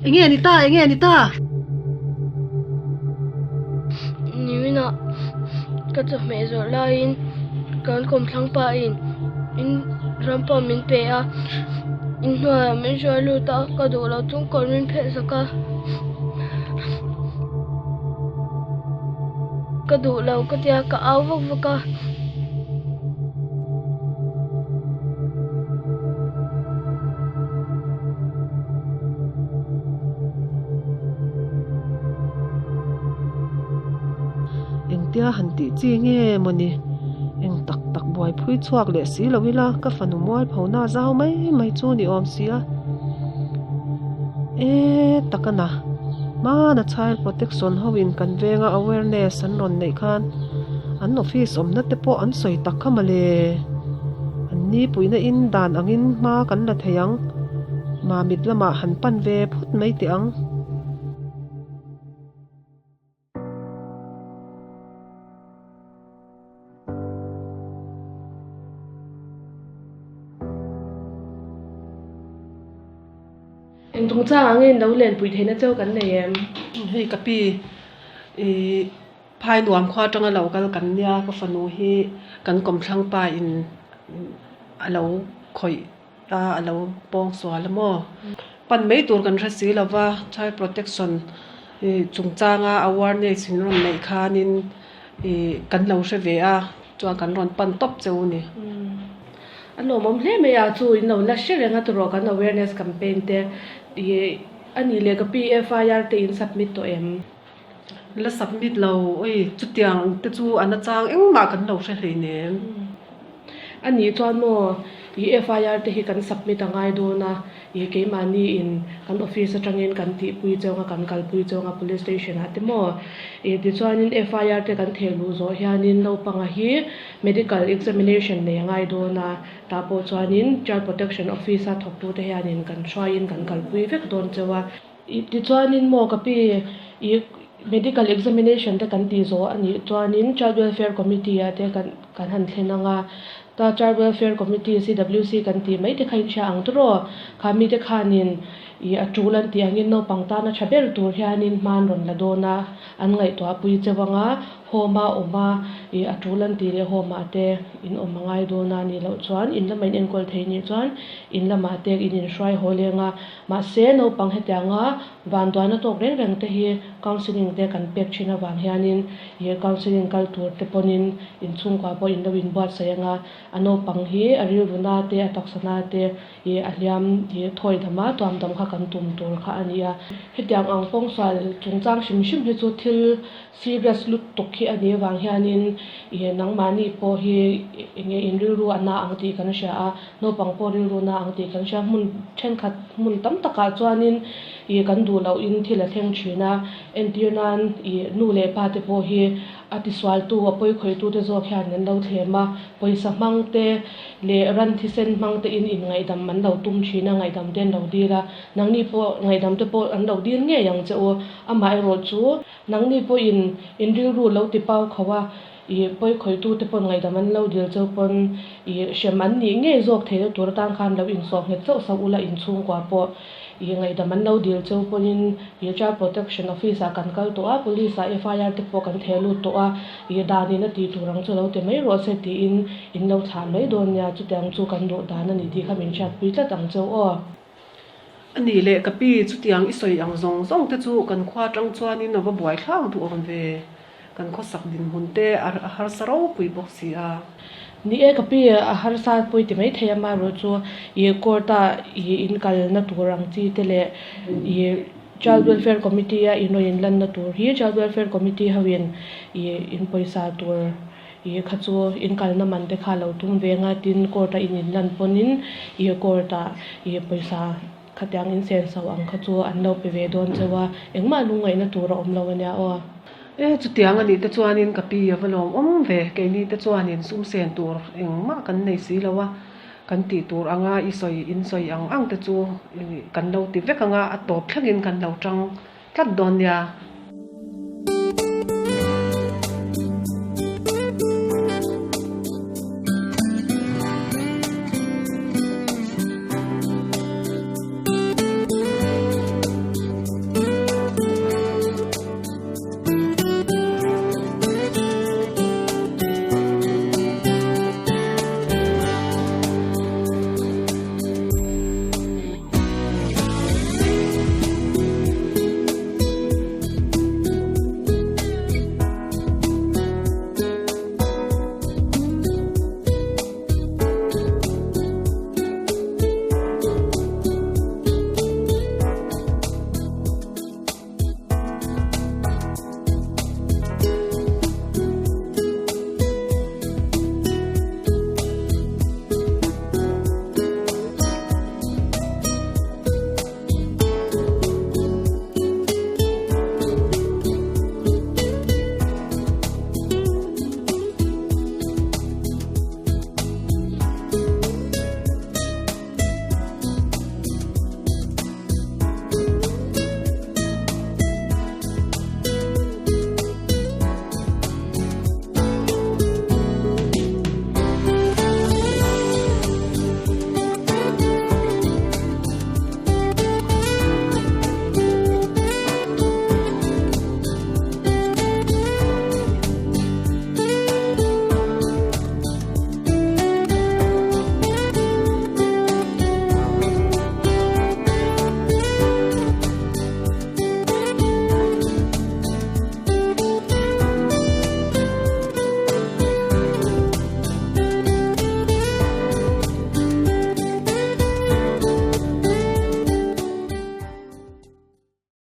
Enge ni ta? Enge ni ta? Niminah ka chawhmeh zawrh laiin kan kawmthlang pa in in ram pawh min pe a, inhnuaiah min hruai lut a, ka duh lo chung kawr min phelh sak a. Ka duh lo ka tia ka au vak vak a. Engtia han tih chi nge mawni? Eng tak tak buai phui chhuak leh si lo ila ka fanu mualphona zau mai mai chu ni awm si a. E tak a na. Hmana Child Protection ho in kan venga awareness an rawn neih khan an office awmna te pawh an sawi tak kha mawle. An ni puihna in dan angin hma kan la thei ang. Mamit lamah han pan ve phawt mai teh ang. Eng chungchang ah nge in lo lenpui theihna cheu kan nei em? Hei ka pi i phai nuam khua atanga lo kal kan nia ka fanu hi kan kawmthlang pa in a lo khawih ta a lo pawng sual a maw? Pan mai tur kan hre si lova child protection ih chungchanga awareness in rawn neih khanin ih kan lo hre ve a chuan kan rawn pan tawp cheu a ni. A lawmawm hle mai a chu in lo la hre reng a tawrh kan awareness campaign te ih a nih leh ka pi FIR te in submit tawh em? La submit lo oi chutiang te chu a nachang engmah kan lo hre hleinem. A nih chuan maw i FIR te hi kan submit a ngai dawn a, i keimahni in kan office atangin kan tihpui chawng a, kan kalpui chawng a police station ah te maw i tichuanin FIR te kan theh luh zawh hianin naupanga hi medical examination nei a ngai dawn a, tah pawh chuanin child protection office a thawktute hianin kan hruaiin kan kalpui vek dawn cheu a. I tichuanin maw ka pi i medical examination te kan tih zawh a nih chuanin Child Welfare Committee ah te kan kan han thlen ang a, ta Child Welfare Committee CWC kan tih mai te kha in hria ang tawh kha mite khanin i a tul an tih angin naupang tana tha ber tur hianin hma an rawn la dawn a, an ngaihtuah pui cheu ang a. Home a awm a, ih a tul an tih leh home ah te in awm a ngai dawn a nih loh chuan in lama in enkawl thei nih chuan in lamah te in inhruai haw leng a. Mahse naupang hetianga vanduaina tawk reng reng te hi counselling te kan pek thin avang hianin ih counselling kal tur te pawnin inchhungkua pawh in lo inbuatsaih ang a, a naupang hi a rilru na te a taksa na te ih a hliam ih thawi dam a tuam dam kha kan tum tur kha a ni a. Hetiang ang pawngsual chungchang hrim hrim hi chu thil Serious lutuk hi a nih avang hianin ih nangmahni pawh hi enge in rilru a na ang tih kan hria a, naupang pawh rilru na ang tih kan hria. Hmun thenkhat hmun tam takah chuanin ih kan duh loh in thil a thleng thin a, entir nan ih nu leh pa te pawh hi a tisualtu a pawi khawihtu te zawk hian an lo thlem a, pawisa hmang te leh ran thisen hmang te in inngaihdam an lo tum thin a, ngaihdam te an lo dil a, nangni pawh ngaihdam te pawh an lo dil ngei ang che u, amaherawh chu. Nangni pawhin in rilru lo ti pau kho a, i pawi khawitute pawn ngaihdam an lo dil cheu pawn i hrem an nih ngei zawk theihna tur atan khan lo insawh nghet chauh sauh ula inchhungkua pawh i ngaihdam an lo dil cheu pawhin i Child Protection Office ah kan kal tawh a, Police ah FIR te pawh kan theh lut tawh a, i danin a tih tur ang chu lo ti mai rawh se tiin in lo thlah mai dawn nia, chutiang chu kan duh dan a ni tih kha min hriatpui tlat ang cheu aw. A nih leh ka pi, chutiang i sawi ang zawng zawng te chu kan khua atang chuanin a va buai thlak duh awm ve. Kan khawsak dinhmun te a harsa ropui bawk si a. Ni e ka pi, a harsa pawh i ti mai thei a, amaherawh chu i court a i in kalna tur ang chi te leh i Child Welfare Committee a in rawn inlanna tur hi Child Welfare Committee ho in i in pawisa tur Ih kha chu in kalna man te kha lo tum ve anga tin court a in inlan pawnin ih court ah ih pawisa khatiang in sen so ang kha chu an lo pe ve dawn cheu a, engmah lungngaihna tur a awm lo ania aw. E chutiang anih te chuanin ka pi a va lawm awm ve, keini te chuanin sum sen tur engmah kan nei si lo a, kan tih tur anga i sawi in sawi ang ang te chu kan lo ti vek anga a tawp thlengin kan lo tang tlat dawn nia.